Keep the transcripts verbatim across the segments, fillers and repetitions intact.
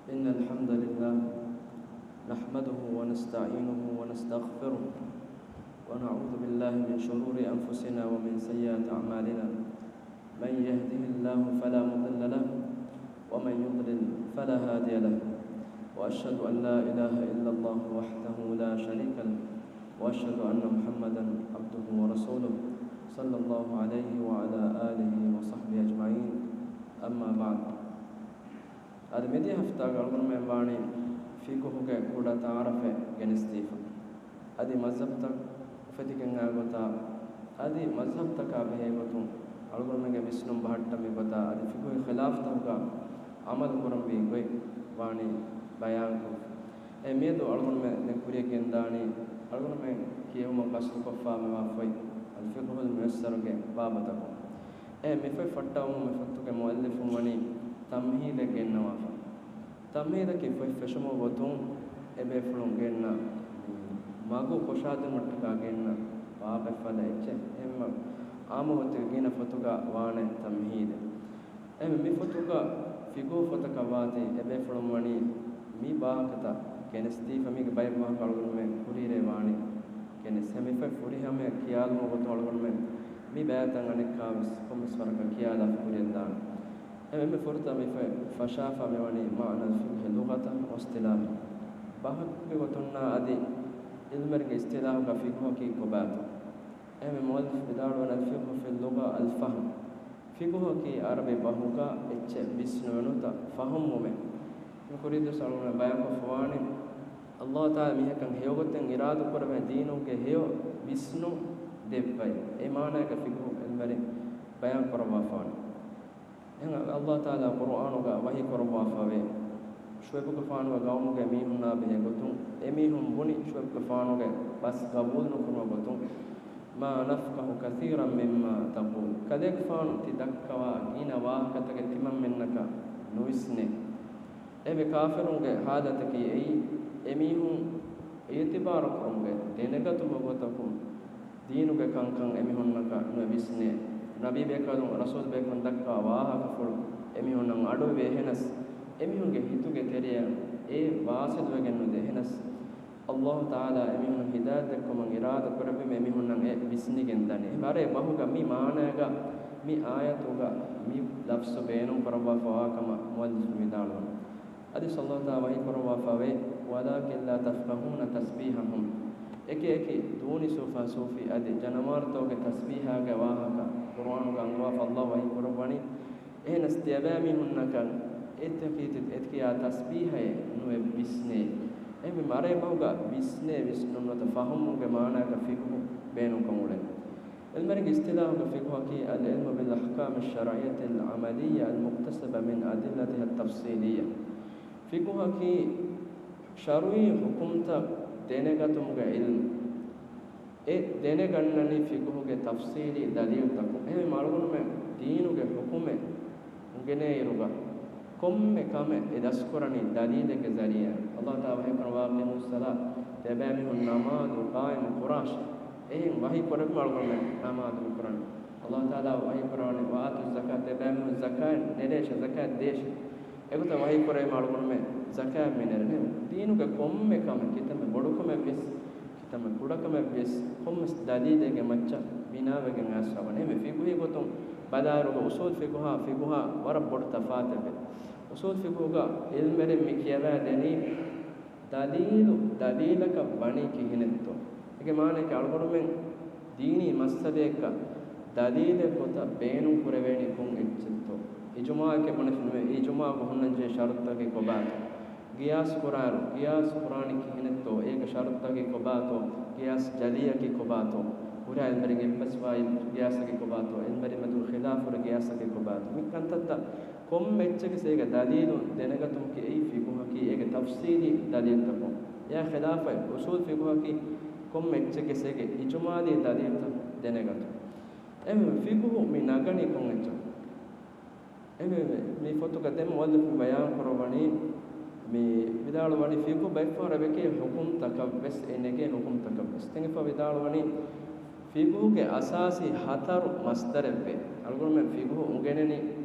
إن الحمد لله نحمده ونستعينه ونستغفره، ونعوذ بالله من شرور أنفسنا ومن سيئات أعمالنا. من يهده الله فلا مضل له، ومن يضلل فلا هادي له. وأشهد أن لا إله إلا الله وحده لا شريك له، وأشهد أن محمدا عبده ورسوله، صلى الله عليه وعلى آله وصحبه أجمعين. أما بعد. އަދި މިދިޔަ ހަފްތާގަ އަޅުގަނޑުމެން ވާނީ ފިޤުހުގެ ކުޑަ ތަޢާރަފެއް ގެނެސްދީފަ. އަދި މަޒްހަބްތައް އުފެދިގެން އާ ގޮތާ، އަދި މަޒްހަބްތަކާ ބެހޭ ގޮތުން އަޅުގަނޑުމެންގެ ވިސްނުން ބަހައްޓަން މި ގޮތާ، އަދި ފިޤުހީ ޚިލާފްތަކުގަ ޢަމަލު ކުރަންވީ ގޮތް ވާނީ ބަޔާންކޮށްފަ. އެ މިއަދު އަޅުގަނޑުމެން ދެން ކުރިޔަށް ގެންދާނީ، އަޅުގަނޑުމެން ކިޔެވުމަށް ޤަޞްދުކޮށްފާ މިވާ ފޮތް އަލް ފިޤްހުލް މުޔައްސަރުގެ ބާބުތަކުން. އެ މި ފޮތް ފައްޓަވަމުން މި ފޮތުގެ މުއައްލިފުން ވަނީ ތަމްހީދެއް ގެންނަވާފަ. ތަމްހީދަކީ ފޮތް ފެށުމުގެ ގޮތުން އެބޭފުޅުން ގެންނަ މަގު ކޮށާދިނުމަށްޓަކާ ގެންނަ ވާހަކަފަދަ އެއްޗެއް. އެހެންމަ އާއްމު ގޮތެއް ގިނަ ފޮތުގަ ވާނެ ތަމްހީދެއް. އެހެން މި ފޮތުގަ ފިޤުހު ފޮތަކަށް ވާތީ އެބޭފުޅުން ވަނީ މި ވާހަކަތައް ގެނެސްދީފަ. މީގެ ބައެއް ވާހަކަ އަޅުގަނޑުމެން ކުރިއިރޭ ވާނީ ގެނެސް. އެހެން މި ފޮތް ފުރިހަމަޔަށް ކިޔާލުމުގެ ގޮތުން އަޅުގަނޑުމެން މި ބައިތައް އަނެއްކާވެސް ކޮންމެސް ވަރަކަށް ކިޔާލާފަ ކުރިޔަށްދާނެ. އެހެން މި ފުރަތަމަ މި ފޮތް ފަށާފަ މިވަނީ މާނަ އަލް ފިޤްހި ލުޣަތަން ވައިޞްޠިލާޙަން. ބަހަކުގެ ގޮތުންނާ އަދި ޢިލްމުވެރިންގެ އިޞްޠިލާޙުގަ ފިޤުހަކީ ކޮބާތޯ؟ އެހެން މި މުއައްލިފު ވިދާޅުވަނީ އަލް ފިޤްހު ފިއްލުޣަ އަލްފަހްމު. ފިޤުހަކީ ޢަރަބި ބަހުގަ އެއްޗެއް ވިސްނުނުތަ ފަހުމުވުމެއް. މި ކުރީ ދުވަސް އަޅުގަނޑު ބަޔާންކޮށްފަވާނީ، ﷲ ތަޢާލާ މީހަކަށް ހެޔޮގޮތެއް އިރާދަކުރެވޭ ދީނުގެ ހެޔޮ ވިސްނުން ދެއްވައި. އެ މާނައަކަށް ފިޤުހު ޢިލްމުވެރިން ބަޔާން ކުރައްވާފާނެ. އެހެން ﷲ ތަޢާލާ ޤުރުއާނުގަ ވަޙީ ކުރައްވާފަވޭ، ޝުޢައިބުގެފާނުގެ ޤައުމުގެ މީހުންނާ ބެހޭ ގޮތުން، އެމީހުން ބުނި ޝުޢައިބުގެފާނުގެ ބަސް ޤަބޫލު ނުކުރުމުގެ ގޮތުން، "ما نفقه كثيرا مما تقول." ކަލޭގެފާނު ތި ދައްކަވާ ގިނަ ވާހަކަތަކެއް ތިމަންމެންނަކަށް ނުވިސްނޭ. އެވެ ކާފިރުންގެ ޙާލަތަކީ އެއީ، އެމީހުން އިޢުތިބާރު ކުރުމުގެ، ދެނެގަތުމުގެ ގޮތަކުން ދީނުގެ ކަންކަން އެމީހުންނަކަށް ނުވިސްނޭ. ނަބީބޭކަލުން، ރަސޫލުބޭކަލުން ދައްކާ ވާހަކަފުޅު އެމީހުންނަށް އަޑުއިވޭ. އެހެނަސް އެމީހުންގެ ހިތުގެ ތެރެއަށް އެ ވާސިލުވެގެން ނުދޭ. އެހެނަސް ﷲ ތަޢާލާ އެމީހުން ހިދާޔަތް ދެއްކުމަށް އިރާދަ ކުރެއްވީމަ އެމީހުންނަށް އެ ވިސްނިގެން ދަނީ. އެ ވަރޭ ބަހުގަ މި މާނައިގަ މި އާޔަތުގަ މި ލަފްޒު ބޭނުން ކުރައްވާފަވާ ކަމަށް މުއައްލިފު ވިދާޅުވަނީ. އަދި ﷲ ތަޢާލާ ވަޙީ ކުރައްވާފަވޭ، "ولكن لا تفقهون تسبيحهم." އެކި އެކި ދޫނި ސޫފާ ސޫފި އަދި ޖަނަވާރުތަކުގެ ތަސްބީޙާގެ ވާހަކަ ޤުރުއާނުގަ އަންގަވާފަ ﷲ ވަޙީ ކުރައްވަނީ. އެހެނަސް ތިޔަބައިމީހުންނަކަށް އެތަކީ ތި އެތިކިޔާ ތަސްބީޙައެއް ނުއެއް ވިސްނޭ. އެހެންވީމަ އަރޭ ބަހުގަ ވިސްނޭ ވިސްނުން ނުވަތަ ފަހުމުގެ މާނައަކަށް ފިޤުހު ބޭނުންކަން އުޅެނީ. ޢިލްމުވެރިންގެ އިޞްޠިލާޙުގަ ފިޤުހަކީ العلم بالأحكام الشرعية العملية المكتسبة من أدلتها التفصيلية. ފިޤުހަކީ ޝަރުޢީ ޙުކުމްތައް ދެނެގަތުމުގެ ޢިލްމު. އެ ދެނެގަންނަނީ ފިޤުހުގެ ތަފްޞީލީ ދަލީލުތަކުން. އެހެންވީމަ އަޅުގަނޑުމެން ދީނުގެ ޙުކުމެއް އުނގެނޭއިރުގަ ކޮންމެ ކަމެއް އެ ދަސްކުރަނީ ދަލީލެއްގެ ޒަރީޢާ. ﷲ ތަޢާލާ ވަޙީ ކުރަނީ، "وأقيموا الصلاة." ތިޔަބައިމީހުން ނަމާދު ޤާއިމު ކުރާށޭ. އެހެން ވަޙީ ކުރެއްވީމަ އަޅުގަނޑުމެން ނަމާދު ނުކުރަނީ. ﷲ ތަޢާލާ ވަޙީ ކުރައްވަނީ، "وآتوا الزكاة." ތިޔަބައިމީހުން ޒަކާތް ނެރޭށޭ، ޒަކާތް ދޭށޭ. އެގޮތަށް ވަޙީ ކުރެއްވީމަ އަޅުގަނޑުމެން ޒަކާތް މި ނެރެނީ. ދީނުގެ ކޮންމެ ކަމެއް، ކިތަންމެ ބޮޑުކަމެއްވިޔަސް، ކިތަންމެ ކުޑަކަމެއްވިޔަސް، ކޮންމެސް ދަލީލެއްގެ މައްޗަށް ބިނާވެގެން އައިސްފަވަނީ. އެހެންވެ ފިޤުހީ ގޮތުން ބަލާއިރުގަ އުޞޫލު ފިޤުހާ ފިޤުހާ ވަރަށް ބޮޑު ތަފާތެއްވޭ. އުޞޫލު ފިޤުހުގަ ޢިލްމުވެރިން މި ކިޔަވައިދެނީ، ދަލީލު ދަލީލަކަށް ވަނީ ކިހިނެއްތޯ؟ އޭގެ މާނައަކީ އަޅުގަނޑުމެން ދީނީ މައްސަލައަކަށް ދަލީލެއް ގޮތަށް ބޭނުން ކުރެވޭނީ ކޮން އެއްޗެއްތޯ؟ އިޖުމާޢެކޭ ބުނެފިންނަމަވެސް، އިޖުމާޢުގަ ހުންނަންޖެހޭ ޝަރުޠުތަކީ ކޮބާތޯ؟ ޤިޔާސް ކުރާއިރު، ޤިޔާސް ކުރާނީ ކިހިނެއްތޯ؟ އޭގެ ޝަރުޠުތަކީ ކޮބާތޯ؟ ޤިޔާސް ޖަލީއަކީ ކޮބާތޯ؟ ހުރިހާ އިލްމުވެރިން އެއްބަސްވާ ޤިޔާސްތަކީ ކޮބާތޯ؟ އިލްމުވެރިން މެދުގަ ޚިލާފު ހުރި ޤިޔާސްތަކީ ކޮބާތޯ؟ މި ކަންތައްތައް ކޮންމެ އެއްޗެއްގެ ސައިގަ ދަލީލު ދެނެގަތުމަކީ އެއީ ފިޤުހަކީ އޭގެ ތަފްޞީލީ ދަލީލުތަކުން. އެއާ ޚިލާފަށް އުޞޫލު ފިޤުހަކީ ކޮންމެ އެއްޗެއްގެ ސައިގަ އިޖުމާލީ ދަލީލުތައް ދެނެގަތުން. އެހެންވެ ފިޤުހު މި ނަގަނީ ކޮން އެއްޗެއް؟ އެހެންވެ މި ފޮތުގަ ދެން މުއައްލިފު ބަޔާން ކުރައްވަނީ، މި ވިދާޅުވަނީ ފިޤުހު ބައެއްފަހަރަށް އެކި ޙުކުމްތަކަށްވެސް އެ ނެގޭ ޙުކުމްތަކަށްވެސް. ތިން އެއްފަހަރު ވިދާޅުވަނީ، ފިޤުހުގެ އަސާސީ ހަތަރު މަޞްދަރެއްވޭ. އަޅުގަނޑުމެން ފިޤުހު އުނގެނެނީ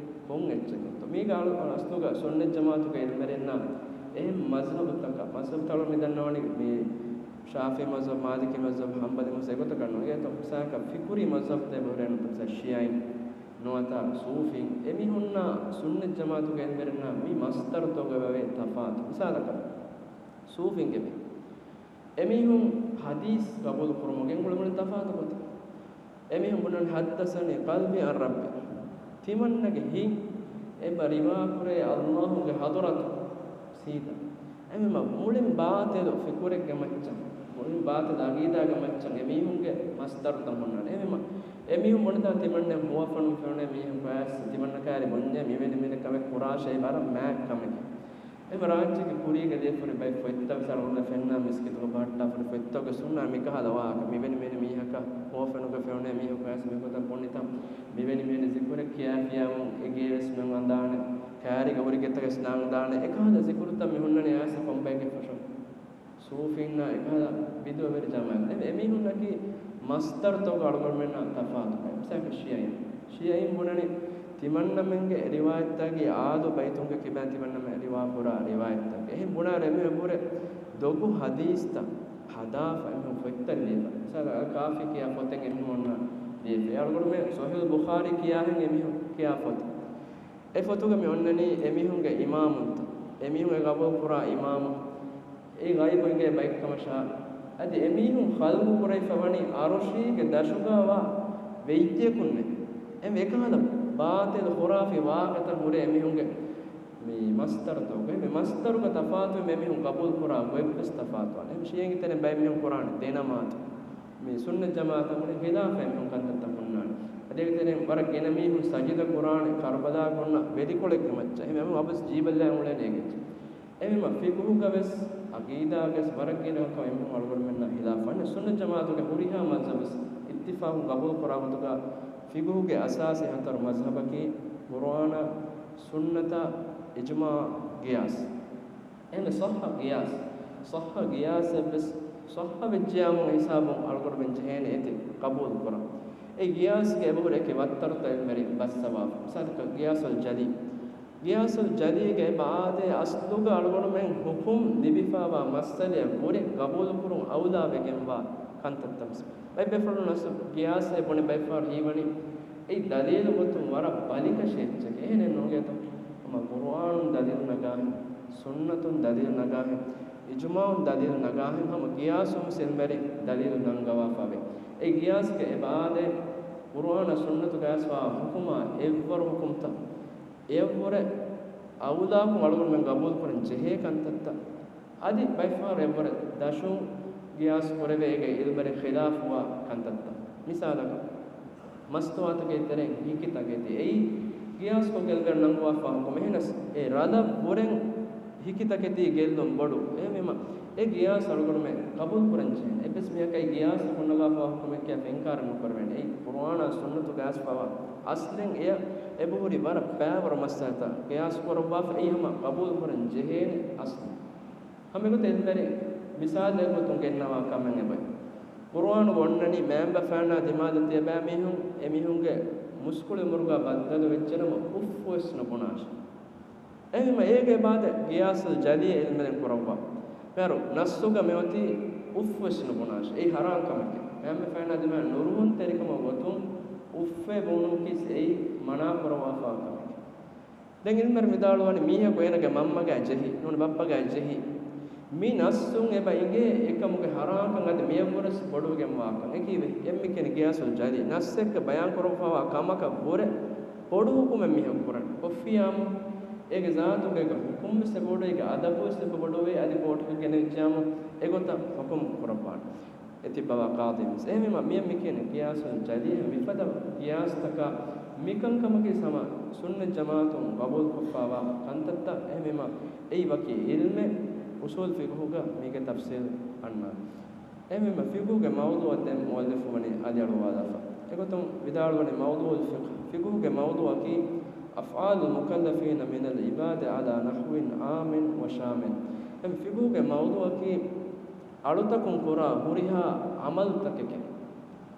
ކޮން އެއްޗަކަށްތޯ؟ މީގަ އަޅު އަސްލުގަ ސުންނަތް ޖަމާޢަތުގެ އިލްމުވެރިންނަށް އެހެން މަޒްހަބުތަކަށް، މަޒްހަބުތައް އަޅު މި ދަންނަވަނީ މި ޝާފިޢީ މަޒްހަބު، މާލިކީ މަޒްހަބު، ޙަންބަލީ މަޒްހަބު އެގޮތަކަށް ނޫން. އެގޮތަށް މިސާލަކަށް ފިކުރީ މަޒްހަބުތައް އެބަހުރޭ ނުވަތަ ޝިޔަޢީން ނުވަތަ ޞޫފީން، އެމީހުންނާ ސުންނަތް ޖަމާޢަތުގެ އިލްމުވެރިންނާ މި މަޞްދަރުތަކުގައި ވޭ ތަފާތު. މިސާލަކަށް ޞޫފީންގެ މީހުން، އެމީހުން ޙަދީޘް ގަބޫލު ކުރުމުގެ އެނގުޅުމުޅި ތަފާތު ގޮތެއް. އެމީހުން ބުނަނީ، "ޙައްދަސަނީ ޤަލްބީ ޢަން ރައްބީ." ތިމަންނަގެ ހިތް އެބަ ރިވާކުރޭ ﷲ ގެ ޙަޟްރަތު ސީދާ. އެހެންވީމަ މުޅިން ބާޠިލު ފިކުރެއްގެ މައްޗަށް، މުޅިން ބާޠިލު ޢަޤީދާގެ މައްޗަށް އެމީހުންގެ މަޞްދަރުތައް ހުންނާނެ. އެހެންވީމަ އެމީހުން ބުނިތާ ތިމަންނަ ހުވަފެނުން ފެނުނޭ މީހަކު އައިސް ތިމަންނަ ކާރި ބުންޏޭ މިވެނި މިވެނި ކަމެއް ކުރާށޭ ވަރަށް މާތް ކަމެކޭ. އެހެން ރާއްޖޭގެ ކުރީގަ ދިޔަފަ ހުރި ބައެއް ފޮތްތައް ވެސް އަޅުގަނޑު ފެންނާ މިސްކިތުގަ ބަހައްޓާފަ ހުރި ފޮތްތަކުގަ ސުންނާ މިކަހަލަ ވާހަކަ. މިވެނި މިވެނި މީހަކަށް ހުވަފެނުގަ ފެނުނޭ މީހަކު އައިސް މިގޮތަށް ބުނިތަ. މިވެނި މިވެނި ޒިކުރެއް ކިޔާފިޔާމު އެ ގޭވެސް މެން އަނދާނެ. ކާރީގަ ހުރި ގެތަކަސް ނާންދާނެ. އެކަހަލަ ޒިކުރުތައް މި ހުންނަނީ އައިސް ކޮންބައެއްގެ ފަށަށް؟ ޞޫފީންނާ އެކަހަލަ ބިދުޢަވެރި ޖަމާޢަތް. އެ، އެމީހުންނަކީ މަޞްދަރުތަކުގަ އަޅުގަނޑުމެންނާ ތަފާތު. މިސާލަކަށް ޝިޔަޢީން. ޝިޔަޢީން ބުނަނީ ތިމަންނަމެންގެ ރިވާޔަތްތަކީ އާދު ބައިތުންގެ ކިބައިން ތިމަންނަމެން ރިވާކުރާ ރިވާޔަތްތަކެއް. އެހެން ބުނާއިރު އެމީހުން އެބަހުރޭ ދޮގު ޙަދީޘްތައް ހަދާފަ އެމީހުން ފޮތްތައް ލިޔެފަ. މިސާލަކަށް އަލް ކާފީ ކިޔާ ފޮތެއް އެމީހުންނަށް ލިޔެފަ. އެ އަޅުގަނޑުމެން ޞަޙީޙުލް ބުޚާރީ ކިޔާހެން އެމީހުން ކިޔާ ފޮތެއް. އެ ފޮތުގަ މި އޮންނަނީ އެމީހުންގެ އިމާމުންތައް، އެމީހުން އެ ގަބޫލުކުރާ އިމާމު، އެ ޣައިބު އިނގޭ ބައެއްކަމަށާ، އަދި އެމީހުން ޚަލްޤު ކުރެވިފަ ވަނީ ޢަރުޝީގެ ދަށުގަވާ ވެއްޔަކުންނޭ. އެ އެކަހަލަ ބާޠިލު ޚުރާފީ ވާހަކަތައް ހުރޭ އެމީހުންގެ މި މަޞްދަރުތަކުގައި. މި މަޞްދަރުގަ ތަފާތުވެ އެމީހުން ގަބޫލުކުރާ ގޮތްވެސް ތަފާތުވާނެ. އެހެން ޝިޔަޢީންގެ ތެރެއިން ބައެއް މީހުން ކުރާނެ ދެ ނަމާދު. މި ސުންނަތް ޖަމާޢަތާ މުޅި ޚިލާފަށް އެމީހުން ކަންތައްތައް ހުންނާނެ. އަދި އޭގެ ތެރެއިން ވަރަށް ގިނަ މީހުން ސަޖިދަ ކުރާނެ ކަރުބަލާގަ އޮންނަ ވެލިކޮޅެއްގެ މައްޗަށް. އެހެންވީމަ އެމީހުން އަބަދު ޖީބަށްލާ އުޅޭނެ އޭގެ މައްޗަށް. އެހެންވީމަ ފިޤުހުގަ ވެސް ޢަޤީދާގަ ވެސް ވަރަށް ގިނަ ކަމެއް އެމީހުން އަޅުގަނޑުމެންނާ ޚިލާފަށް. ސުންނަތް ޖަމާޢަތުގެ ހުރިހާ މަޒްހަބު ވެސް އިއްތިފާޤުން ގަބޫލު ކުރާ ގޮތުގަ ފިޤުހުގެ އަސާސީ ހަތަރު މަޒްހަބަކީ ޤުރުއާނާ، ސުންނަތާ، އިޖްމާޢާ، ޤިޔާސް. އެހެންވެ ޞައްޙަ ޤިޔާސް. ޞައްޙަ ޤިޔާސެއް ވެސް ޞައްޙަ ވެއްޖެޔާމު ހިސާބުން އަޅުގަނޑުމެން ޖެހޭނެ އޭތި ޤަބޫލު ކުރަން. އެ ޤިޔާސްގެ އެބަހުރި އެކި ވައްތަރުތައް އިލްމުވެރިން ބައްސަވާފަ. މިސާލަކަށް ޤިޔާސުލް ޖަލީ. ޤިޔާސުލް ޖަލީގަ އެބަ އާދޭ އަސްލުގަ އަޅުގަނޑުމެން ޙުކުމް ލިބިފާވާ މައްސަލަޔަށް ވުރެ ޤަބޫލު ކުރުން އައުލާ ވެގެންވާ ކަންތައްތައް ވެސް. ބައެއް ބޭފުޅުން އަސްލު ޤިޔާސޭ ބުނެ ބައެއް ފަހަރު ހީވަނީ އެއީ ދަލީލު ގޮތުން ވަރަށް ބަލިކަށި އެއްޗެކޭ. އެހެނެއް ނޫން އެތަ؟ ހަމަ ޤުރުއާނުން ދަލީލު ނަގާހެން، ސުންނަތުން ދަލީލު ނަގާހެން، އިޖުމާޢުން ދަލީލު ނަގާހެން، ހަމަ ޤިޔާސުން ވެސް އިލްމުވެރިން ދަލީލު ނަންގަވާފަވޭ. އެ ޤިޔާސްގެ އެބަ އާދޭ ޤުރުއާނާ ސުންނަތުގައި އައިސްފާވާ ޙުކުމާ އެއްވަރު ޙުކުމްތައް އެއަށްވުރެ އައުލާކޮށް އަޅުގަނޑުމެން ޤަބޫލު ކުރަން ޖެހޭ ކަންތައްތައް. އަދި ބައެއްފަހަރު އެއަށްވުރެ ދަށުން ޤިޔާސް ކުރެވޭ އޭގެ އިލްމުވެރިން ޚިލާފުވާ ކަންތައްތައް. މިސާލަކަށް، މަސްތުވާތަކެއް ތެރެއިން ހިކިތަކެތި އެއީ ޤިޔާސްކޮށް ގެއްލުން ނަންގަވާފާ ޙުކުމެއް. އެހެނަސް އެ ރަލަށް ވުރެން ހިކިތަކެތީ ގެއްލުން ބޮޑު. އެހެންވީމަ އެ ޤިޔާސް އަޅުގަނޑުމެން ޤަބޫލު ކުރަން ޖެހޭނެ. އެއްވެސް މީހަކަށް ޤިޔާސް ކޮށްނަގާފާ ޙުކުމެއް ކިޔާފަ އިންކާރެއް ނުކުރެވޭނެ. އެއީ ޤުރުއާނާ ސުންނަތުގައި އައިސްފާވާ އަސްލެއް އެޔަށް އެބަހުރި ވަރަށް ބައިވަރު މައްސަލަތައް ޤިޔާސް ކުރައްވާފަ އެއީ ހަމަ ޤަބޫލު ކުރަން ޖެހޭނެ އަސްލު. ހަމަ އެގޮތަށް އިލްމުވެރިން މިސާލެއް ގޮތުން ގެންނަވާ ކަމެއް އެބައޮތް. ޤުރުއާނުގަ އޮންނަނީ މައިންބަފައިންނާ ދިމާލަށް ތިޔަބައިމީހުން އެމީހުންގެ މުސްކުޅި އުމުރުގަ ބައްދަލު ވެއްޖެނަމަ އުފްފުވެސް ނުބުނާށޭ. އެހެންވީމަ އޭގެ އެބައާދޭ ޤިޔާސުލް ޖަލީ އިލްމުވެރިން ކުރައްވާ. މިހާރު ނައްޞުގަ މިއޮތީ އުފްފުވެސް ނުބުނާށޭ. އެއީ ޙަރާން ކަމެކޭ. މައިންބަފައިންނާ ދިމާއަށް ނުރުހުންތެރިކަމަށް ގޮތުން އުފްފޭ ބުނުމަކީ އެއީ މަނާ ކުރައްވާފާ ކަމެކޭ. ދެން އިލްމުވެރިން ވިދާޅުވަނީ މީހަކު އޭނަގެ މަންމަގައި ޖެހި، ނޫނީ ބައްޕަގައި ޖެހި، މި ނައްޞުން އެބަ އިނގޭ އެކަމުގެ ޙަރާންކަން އަދި މިއަށްވުރެސް ބޮޑުވެގެންވާކަން. އެކީ ވެ، އެއް މި ކިޔަނީ ޤިޔާސުލް ޖަލީ. ނައްޞެއްގަ ބަޔާން ކުރައްވާފާވާ ކަމަކަށް ވުރެ ބޮޑު ޙުކުމެއް މީހަކު ކުރަން. ކޮށްފިއްޔާމު އޭގެ ޒާތުގައި ޙުކުމްވެސް އެބަ ބޮޑުވޭ، އަދި ބޯޓަކަށް ގެނެވިއްޖެޔާމު އެގޮތަށް ޙުކުމް ކުރައްވާނެ. އެ ތިއްބަވާ ޤާޟީން ވެސް. އެހެންވީމަ މިއަށް މި ކިޔަނީ ޤިޔާސުލް ޖަލީ. މިފަދަ ޤިޔާސްތަކާ މިކަންކަމަކީ ހަމަ ސުންނަތް ޖަމާޢަތުން ޤަބޫލުކޮށްފާވާ ކަންތައްތައް. އެހެންވީމަ އެއީ ވަކި ޢިލްމެއް، އުޞޫލު ފިޤުހުގަ މީގެ ތަފްޞީލް އަންނާނެ. އެހެންވީމަ ފިޤުހުގެ މައުޟޫޢަށް ދެން މުއައްލިފު ވަނީ އަލިއަޅުވާލާފަ. އެގޮތުން ވިދާޅުވަނީ މައުޟޫޢުލް ފިޤްހު. ފިޤުހުގެ މައުޟޫޢަކީ أفعال المكلفين من العباد على نحو عام وشامل. އެހެން ފިޤުހުގެ މައުޟޫޢަކީ އަޅުތަކުން ކުރާ ހުރިހާ ޢަމަލުތަކެކޭ.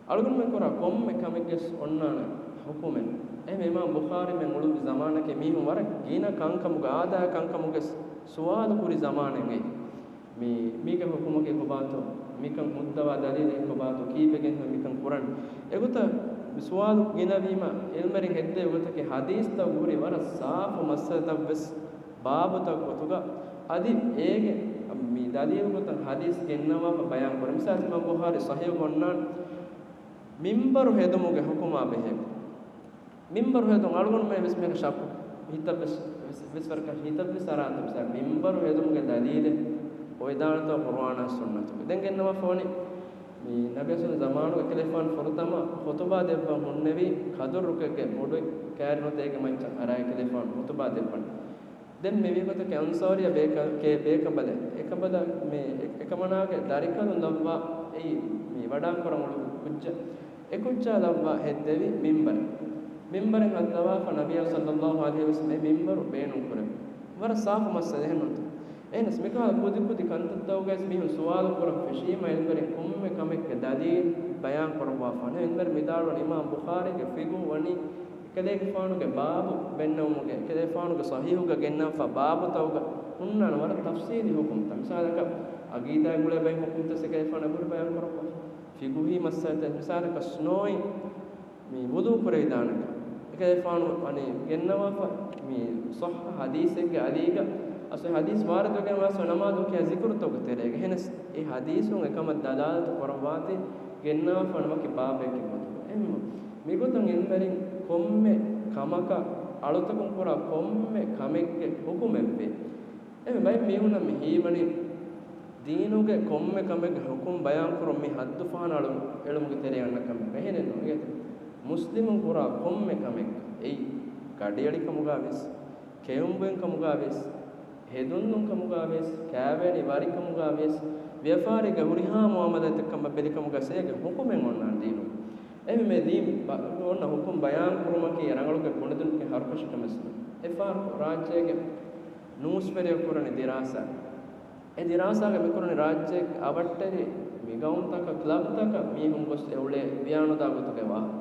އަޅުގަނޑުމެން ކުރާ ކޮންމެ ކަމެއްގެސް އޮންނާނެ ޙުކުމެއް. އެހެން އިމާމް ބުޚާރީ މެން އުޅުއްވި ޒަމާނަކީ މީހުން ވަރަށް ގިނަ ކަންކަމުގެ އާދައި ކަންކަމުގެ ސުވާލު ކުރި ޒަމާނެއް އެއީ. މީ، މީގެ ޙުކުމަކީ ކޮބާތޯ؟ މިކަން ހުއްދަވާ ދަލީލެއް ކޮބާތޯ؟ ކީއްވެގެން މިކަން ކުރަން؟ އެގޮތަށް މި ސުވާލު ގިނަވީމަ، އިލްމުވެރިން ހެއްދެވި ގޮތަކީ ޙަދީޘްތައް ހުރި ވަރަށް ސާފު މައްސަލަތައްވެސް ބާބުތައް ގޮތުގަ އަދި އޭގެ މި ދަލީލު ގޮތަށް ޙަދީޘް ގެންނަވާފަ ބަޔާން ކުރޭ. މިސާލަކަށް އިމާމް ބުޚާރީ ޞަޙީޙުގަ އޮންނާނެ މިންބަރު ހެދުމުގެ ޙުކުމާ ބެހޭ. މިންބަރު ހެދުން އަޅުގަނޑުމެން ވެސް މީގެ ޝައްކު ހިތަށް ވެސް، ވެސް، ވެސް ވަރަކަށް ހިތަށް ވެސް އަރާނެ. މިސާލަކަށް މިންބަރު ހެދުމުގެ ދަލީލެއް އޮވެދާނެތޯ ޤުރުއާނާ ސުންނަތުގަ؟ ދެން ގެންނަވާފަ ވަނީ މި ނަބިއްޔާ ސައްލައްލާހު ޢަލައިހި ވަސައްލަމަ އެކަލޭގެފާނު ފުރަތަމަ ޚުޠުބާ ދެއްވަން ހުންނެވީ ކަދުރު ރުކެއްގެ ބޮޑު ކައިރިނުތައް އޭގެ މައްޗަށް އަރާ އެކަލޭގެފާނު ޚުޠުބާ ދެއްވަން. ދެން މިވީ ގޮތަކީ އަންޞާރީ ބޭކަ-، ކޭ ބޭކަނބަލެއް. އެކަނބަލަ މި އެ-، އެކަމަނާގެ ދަރިކަލުން ލައްވާ އެއީ މި ވަޑާން ކުރަން އުޅުއްވި ކުއްޖެއް. އެ ކުއްޖާ ލައްވާ ހެއްދެވި މިންބަރެއް. މިންބަރެއް ހައްދަވާފަ ނަބިއްޔާ ޞައްލައްލާހު ޢަލައިހި ވަސައްލަމަ އެ މިންބަރު ބޭނުން ކުރެއްވި. ވަރަށް ސާފު މައްސަލަ އެހެންނުތަ؟ އެހެނަސް މިކަހަލަ ކުދި ކުދި ކަންތައްތަކުގައި މީހުން ސުވާލު ކުރަން ފެށީމަ އިލްމުވެރިން ކޮންމެ ކަމެއްގެ ދަލީލް ބަޔާން ކުރައްވާފާނެ. އިލްމުވެރިން ވިދާޅުވަނީ އިމާމް ބުޚާރީގެ ފިޤުހު ވަނީ އެކަލޭގެފާނުގެ ބާބު ބެންނެވުމުގެ، އެކަލޭގެފާނުގެ ޞަޙީޙުގަ ގެންނާފަ ބާބުތަކުގަ ހުންނާނެ ވަރަށް ތަފްޞީލީ ޙުކުމްތައް. މިސާލަކަށް ޢަޤީދާއި ގުޅޭ ބައި ޙުކުމްތައް އެކަލޭގެފާނު އެބަހުރި ބަޔާން ކުރައްވާ. ފިޤުހީ މައްސަލަތައް މިސާލަކަށް ސްނޯއިން މި ވުޟޫ ކުރެވިދާނެ ކަން. އެކަލޭގެފާނު ވަނީ ގެންނަވާފަ މި ޞައްޙަ ޙަދީޘެއްގެ އަލީގަ އަސްލު ޙަދީޘް ވާރިދުވެގެން ވާސް ނަމާދު ކިޔާ ޒިކުރުތަކުގެ ތެރޭގަ. އެހެނަސް އެ ޙަދީޘުން އެކަމަށް ދަލާލަތު ކުރައްވާތީ ގެންނަވާފަ ނަމަކީ ބާބެއްގެ ގޮތުގަ. އެހެންވީމަ މިގޮތުން އިލްމުވެރިން ކޮންމެ ކަމަކަށް އަޅުތަކުން ކުރާ ކޮންމެ ކަމެއްގެ ޙުކުމެއްވޭ. އެހެން ބައެއް މީހުންނަށް މި ހީވަނީ ދީނުގެ ކޮންމެ ކަމެއްގެ ޙުކުމް ބަޔާން ކުރުން މި ޙައްދު ފަހަނަ އަޅު-، އެޅުމުގެ ތެރޭ އަންނަ ކަމެއް. އެހެނެއް ނޫން. އެ މުސްލިމުން ކުރާ ކޮންމެ ކަމެއް، އެއީ ގަޑިއެޅި ކަމުގަ ވެސް، ކެއުންބުއިން ކަމުގަ ވެސް، ހެދުން ދުން ކަމުގަ ވެސް، ކައިވެނި ވަރި ކަމުގަ ވެސް، ވިޔަފާރީގެ ހުރިހާ މުޢާމަލާތެއް ކަމަށް ބެލި ކަމުގަ ސޭގެ ޙުކުމެއް އޮންނާނެ ދީނު. އެހެންވެ ދީން ބަ-، އޮންނަ ޙުކުމް ބަޔާން ކުރުމަކީ ރަނގަޅުގެ ބުނެދުން ހަރުކަށި ކަމެއް. އެ ފާރު ރާއްޖޭގެ ނޫސްވެރިޔަކު ކުރަނީ ދިރާސާ. އެ ދިރާސާގަ މިކުރަނީ ރާއްޖޭގެ އަވަށްޓެރި މި ގައުމުތަކަށް ކްލަބްތަކަށް މީހުން ގޮސް އެ އުޅޭ ވިޔާނުދާ ގޮތުގެ ވާހަކަ.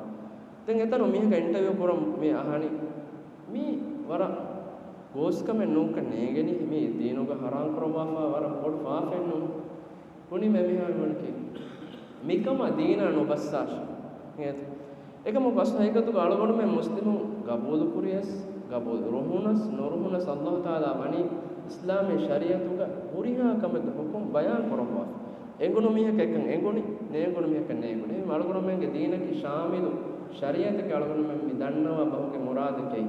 ދެން އެތަނު މީހަކަށް އިންޓަވިއު ކުރަން މި އަހަނީ މީ ވަރަށް ގޯސްކަމެއް ނޫންކަން ނޭނގެނީ، މީ ދީނުގަ ޙަރާމް ކުރައްވާފަ ވަރަށް ބޮޑު ފާފައެއް ނޫން. ބުނީމަ އެމީހާ މިވަނީކީ މިކަމަށް ދީނާ ނުބައްސާށޭ. އެކަމަކު އަސްލު ހަގީގަތުގަ އަޅުގަނޑުމެން މުސްލިމުން ގަބޫލުކުރިޔަސް، ގަބޫލު ނުރުހުނަސް، ނުރުހުނަސް، އައްލާހު ތަޢާލާ ވަނީ އިސްލާމީ ޝަރީޢަތުގަ ހުރިހާ ކަމެއްގެ ޙުކުމް ބަޔާން ކުރައްވާފަ. އެނގުނު މީހަކަށް އެކަން އެނގުނީ، ނޭނގުނު މީހަކަށް ނޭނގުނީ. އެހެން އަޅުގަނޑުމެންގެ ދީނަކީ ޝާމިލު ޝަރީޢަތެކޭ. އަޅުގަނޑުމެން މި ދަންނަވާ ބަހުގެ މުރާދަކީ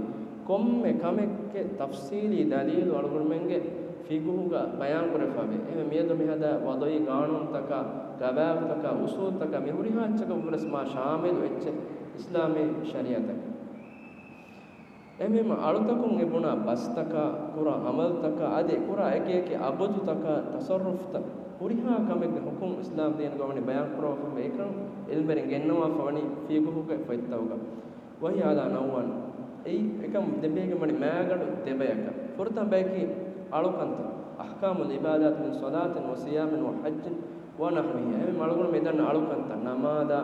ކޮންމެ ކަމެއްގެ ތަފްސީލީ ދަލީލު އަޅުގަނޑުމެންގެ ފިޤުހުގަ ބަޔާންކުރެފަވޭ. އެހެން މިއަދު މިހަދާ ވަޟުޢީ ގާނޫނުތަކާ، ގަވާއިދުތަކާ، އުޞޫލުތަކާ މި ހުރިހާ އެއްޗަކަށްވުރެސް މާ ޝާމިލު އެއްޗެއް އިސްލާމީ ޝަރީޢަތަކީ. އެހެންވީމަ އަޅުތަކުން އެ ބުނާ ބަސްތަކާ، ކުރާ ޢަމަލުތަކާ، އަދި ކުރާ އެކި އެކި ޢަބުދުތަކާ، ތަޞައްރުފުތައް، ހުރިހާ ކަމެއްގެ ޙުކުމް އިސްލާމް ދީނުގަ ވަނީ ބަޔާންކުރައްވާފަ އެކަން ޢިލްމުވެރިން ގެންނަވާފަ ވަނީ ފިޤުހުގެ ފޮތްތަކުގަ. وهي على نوعين. އެއީ އެކަން ދެބޭގެން ވަނީ މާގަނޑު ދެބަޔަކަށް. ފުރަތަމަ ބަޔަކީ އަޅުކަންތައް، أحكام العبادات من صلاة وصيام وحج ونحوه. އެހެން އަޅުގަނޑު މި ދަންނަ އަޅުކަންތައް، ނަމާދާ،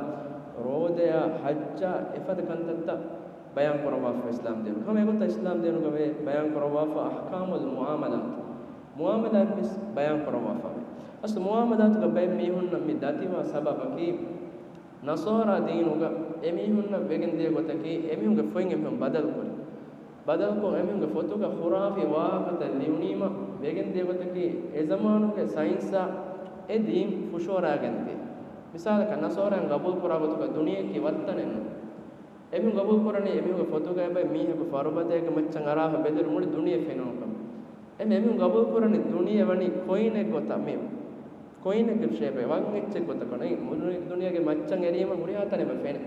ރޯދަޔާ، ޙައްޖާ، އެފަދަ ކަންތައްތައް ބަޔާން ކުރައްވާފަ އިސްލާމް ދީނުގަ. ހަމަ އެގޮތަށް އިސްލާމް ދީނުގަ ވޭ ބަޔާން ކުރައްވާފަ أحكام المعاملات، މުޢާމަލާތް ވެސް ބަޔާން ކުރައްވާފަ ވޭ. އަސްލު މުޢާމަލާތުގަ ބައެއް މީހުންނަށް މި ދަތިވާ ސަބަބަކީ، ނަޞާރާ ދީނުގަ އެމީހުންނަށް ވެގެން ދިޔަ ގޮތަކީ، އެމީހުންގެ ފޮތް އެމީހުން ބަދަލުކުރި. ބަދަލުކޮށް، އެމީހުންގެ ފޮތުގަ ޚުރާފީ ވާހަކަތައް ލިޔުނީމަ، ވެގެން ދިޔަ ގޮތަކީ، އެ ޒަމާނުގެ ސައިންސާ އެ ދީން ފުށުއަރާގެން ދިޔަ. މިސާލަކަށް، ނަޞާރާއިން ގަބޫލު ކުރާ ގޮތުގަ ދުނިޔެއަކީ ވައްތަނެއް ނޫން. އެމީހުން ގަބޫލު ކުރަނީ އެމީހުންގެ ފޮތުގައި ބައި މީހަކު ފަރުބަދައިގެ މައްޗަށް އަރާފަ ބެލުނު މުޅި ދުނިޔެ ފެނުނު ކަމަށް. އެ އެމީހުން ގަބޫލު ކުރަނީ ދުނިޔެ ވަނީ ކޮއިނެއް ގޮތަށް، މި ކޮއިނެއްގެ ޝޭޕެއް، ވަން އެއްޗެއް ގޮތަކަށް. މުޅި ދުނިޔޭގެ މައްޗަށް އެރީމަ ހުރިހާ ތަނެއް ފެނޭ.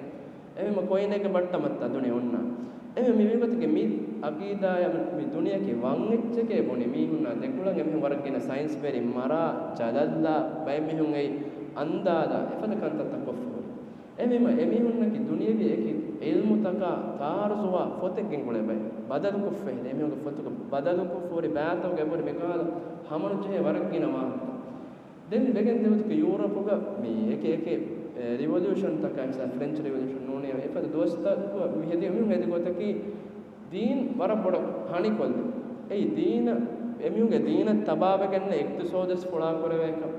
އެހެންވީމަ ކޮއިނެއްގެ ބައްޓަމަށްތާ ދުނިޔެ އޮންނާނެ. އެހެންވީމަ މި ގޮތުގެ މި ޢަޤީދާއާ މި ދުނިޔެއަކީ ވަން އެއްޗެކޭ ބުނި މީހުންނާ ދެކޮޅަށް އެމީހުން ވަރަށް ގިނަ ސައިންސްވެރިން މަރާ، ޖަލަށްލާ، ބައެއް މީހުން އެއީ އަންދާލާ، އެފަދަ ކަންތައްތައް ކޮށްފަ ހުރި. އެހެންވީމަ އެމީހުންނަކީ ދުނިޔެވީ އެކި ޢިލްމުތަކާ ތާރުޒުވާ ފޮތެއް ގެންގުޅޭ ބައެއް. ބަދަލުކޮށްފަ ހެދި. އެމީހުންގެ ފޮތުގެ ބަދަލުކޮށްފަ ހުރި ބައިތަކުގެ އެބަހުރި މިކަހަލަ ހަމަނުޖެހޭ ވަރަށް ގިނަ ވާހަކަ. ދެން ވެގެން ދިޔަ ގޮތަކީ ޔޫރަޕުގަ މި އެކި އެކި އެ، ރިވޮލިއުޝަންތަކާ މިސާލު ފްރެންޗް ރިވޮލިއުޝަން ނޫނީ، އެފަދަ ދުވަސްތަކު މި ހެދި އެމީހުން ހެދި ގޮތަކީ ދީން ވަރަށް ބޮޑަށް ހަނިކޮށްލި. އެއީ ދީނަށް އެމީހުންގެ ދީނަށް ތަބާވެގެން އިޤްތިޞާދުވެސް ފުޅާކުރެވޭކަށް،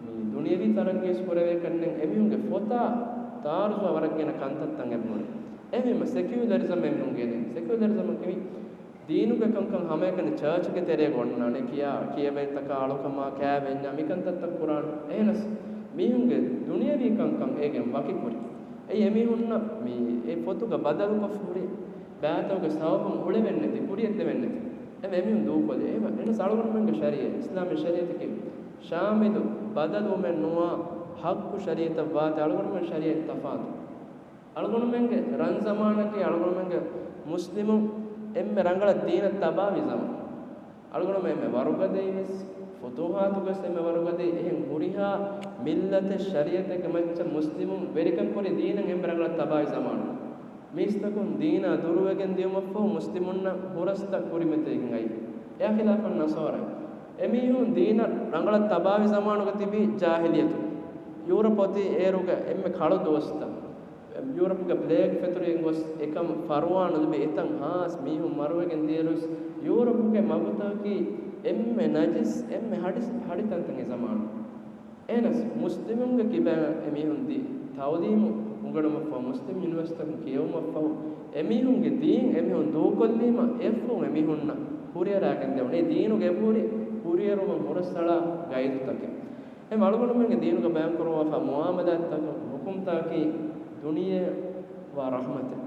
މި ދުނިޔަވީ ތަރައްގީވެސް ކުރެވޭކަށް ނެތް، އެމީހުންގެ ފޮތާ ތާރުޒުވާ ވަރަށް ގިނަ ކަންތައްތައް އެބަހުރި. އެހެންވީމަ ސެކިއުލަރިޒަމް އެމީހުން ގެނެ. ސެކިއުލަރިޒަމަކީ ދީނުގެ ކަންކަން ހަމައެކަނި ޗާޗުގެ ތެރޭގަ އޮންނާނެ، ކިޔާ ކިޔަވައިތަކާ އަޅުކަމާ ކާވެންޏާ މިކަންތައްތައް ކުރާނެ. އެހެނަސް މީހުންގެ ދުނިޔަވީ ކަންކަން އޭގެން ވަކިކުރި. އެއީ އެމީހުންނަށް މި އެ ފޮތުގަ ބަދަލުކޮށްފަ ހުރި ބައިތަކުގެ ސަބަބުން އުޅެވެންނެތި، ކުރިއަށްދެވެންނެތި. އެ އެމީހުން ދޫކޮށްލި. އެ އެނަސް އަޅުގަނޑުމެންގެ ޝަރީއަތް، އިސްލާމީ ޝަރީއަތަކީ ޝާމިލު ބަދަލުވުމެއް ނުވާ ހައްގު ޝަރީއަތަށް ވާތީ އަޅުގަނޑުމެން ޝަރީއަތް ތަފާތު. އަޅުގަނޑުމެންގެ ރަން ޒަމާނަކީ އަޅުގަނޑުމެންގެ މުސްލިމުން އެންމެ ރަނގަޅަށް ދީނަށް ތަބާވި ޒަމާން. އަޅުގަނޑުމެން އެންމެ ވަރުގަދައިވެސް، ފުތޫހާތުގަސް އެންމެ ވަރުގަދައި، އެހެން ހުރިހާ މިއްލަތެއް ޝަރީއަތެއްގެ މައްޗަށް މުސްލިމުން ވެރިކަން ކުރި ދީނަށް އެންމެ ރަނގަޅަށް ތަބާވި ޒަމާނު. މީސްތަކުން ދީނާ ދުރުވެގެން ދިޔުމަށްފަހު މުސްލިމުންނަށް ހުރަސްތައް ކުރިމަތީގެން އައީ. އެއާ ޚިލާފަށް ނަޞާރާ. އެމީހުން ދީނަށް ރަނގަޅަށް ތަބާވި ޒަމާނުގަ ތިބީ ޖާހިލިއްޔަތު. ޔޫރަޕް އޮތީ އޭރުގެ އެންމެ ކަޅު ދުވަސްތައް. ޔޫރަޕުގެ ޕްލޭގް ފެތުރިގެން ގޮސް އެކަން ފަރުވާ ނުލިބި އެތަން ހާސް މީހުން މަރުވެގެން ދިޔައިރުވެސް ޔޫރަޕުގެ މަގުތަކަކީ އެންމެ ނަޖިސް، އެންމެ ހަޑި، ހަޑި ތަންތަން އެ ޒަމާނު. އެހެނަސް މުސްލިމުންގެ ކިބައިން އެމީހުން ދީ ތައުލީމު އުނގަނުމަށްފަހު، މުސްލިމް ޔުނިވަރސިޓީތަކުން ކިޔެވުމަށްފަހު، އެމީހުންގެ ދީން އެމީހުން ދޫކޮށްލީމަ އެއަށްފަހު އެމީހުންނަށް ހުރިހާ ރާގެން ދެވުނީ ދީނުގެ އެބަހުރި ހުރިއެރުމަށް ހުރަސްއަޅާ ގައިދުތަކެއް. އެ އަޅުގަނޑުމެންގެ ދީނުގަ ބަޔާންކުރައްވާފަ މުއާމަލާތްތަކުން ހުކުމްތަކަކީ ދުނިޔެ ވާ ރަޙްމަތެއް.